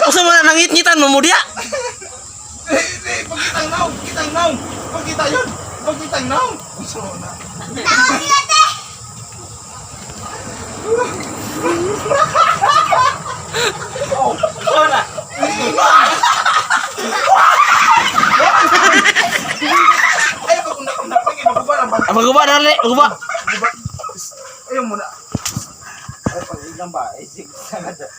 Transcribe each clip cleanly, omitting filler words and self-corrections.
Usa man nangit-ngitan mo mo diya. Eh, eh, pagkitang naong, pagkitang naong. Pagkita yun. Pagkitang naong. Unsa man na? Tawag sila, te! Oh, na. Ay, pag una una pag maguba lang ba? Ah, maguba na dali, maguba. Maguba. Ayaw muna. Ay, pag ilang ba? Ay, sige, sana dyan.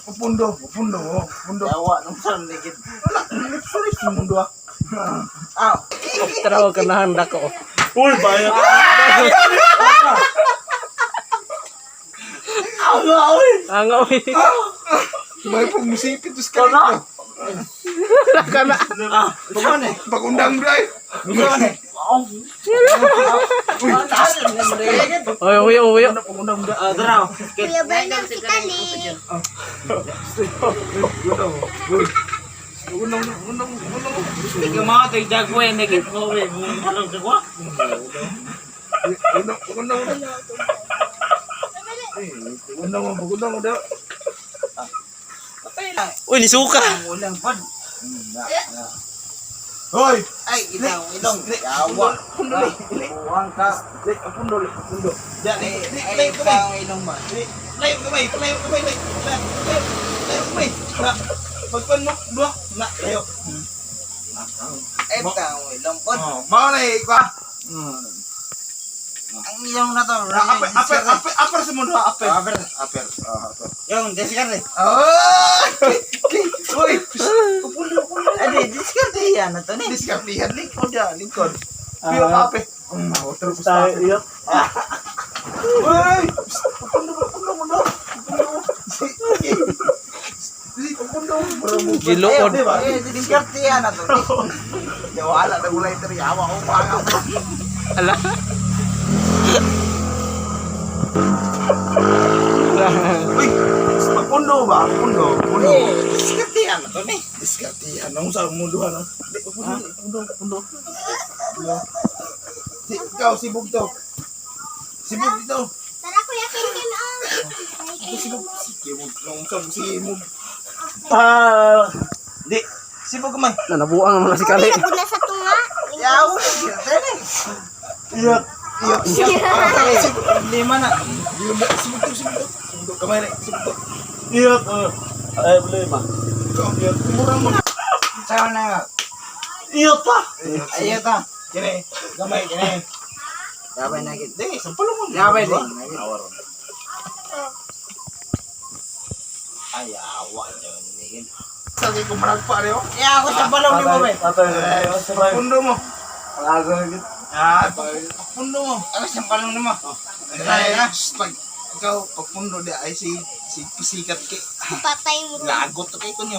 Pupundo, pupundo, oh, pupundo. Yawa, nung saan ligid. Wala, lipso lipso mundo ah. Ah, Tara ka na handa ko. Uy, bayad. Ang oy. May pag musipit tos ka na. Kana. saan eh? Pagundang bray. Saan eh? Oy, oy, oy. Pagundang bray. Ah, tara. Kuya Bernal kita ni. Pagundang, pagundang, pagundang. Ikaw mga tayo jagwe, nagit mo, eh. Walang jagwa. Pagundang, pagundang. Eh, pagundang, pagundang daw. Patay lang. Uy, nisuka. Ang ulang pod. Hoy! Ay, ilong, ilong. Yawa. Pundo, li. Buwang ka. Li, pundo, li, pundo. Diyan, li, li, Ay, layo kamay. ang ilong ba? Li, layo kamay, layo kamay, layo, layo, layo, layo kamay. Na, pagpanok, dua, na, layo. Ay, ang ilong pod. Oh, mao na eh, kwa. Ang ilong na to. Ah, Aper, aper, aper, aper sa mundo, aper. Aper. Aper, ah, aper. Yung, discard eh. Ah! Uy! Pundo, pundo. Ay, discard eh yan na to ni. Diskartihan, lingkod ya, lingkod. Pero kape. Water po sa kape. Uy! Pundo, pundo, pundo. Pundo. Sige. Sige, pundo. Giluod. Di ba? Eh, discard yan na to. Di wala na gulay teri awa ko pa nga. Ala. Uy! Pundo ba? Pundo, pundo. Eh, discard yan na to ni. Diskartihan nung sa mundo ano. Di, Pundo, pundo, pundo. Pundo. Si, ikaw, sibog to. Sibog dito. Tara, Kuya Kinkin, oh. Sibog, sibog, nung sa sibog. Ah. Di, sibog kamay. Nanabuang naman na si Kali. Uy, nagod na sa tunga. Yawa, discard eh. Iyot, iyot, iyot. Ah, sibog. Lima na. Sibog to, sibog to. Sibog to, kamay rin, sibog to. Iyot. Ay, problema. Ikaw, iyot. Murang mo. Saan na nga? Iyot pa. Ayaw ta. Kini, gamay, kini. Yabay na gid. Di, sampalong mo. Yabay din. Ay, awa yun. Nigid. Sabi ko maragpa rin, oh. Ya, ako sa balong ni mo, eh. Patay. Patay. Pundo mo. Ah, pundo mo. Ako sa balong ni mo. Ay, pag ikaw, pag pundo di ay si si pasikat kay Patay mo. lagot to kay kunyo.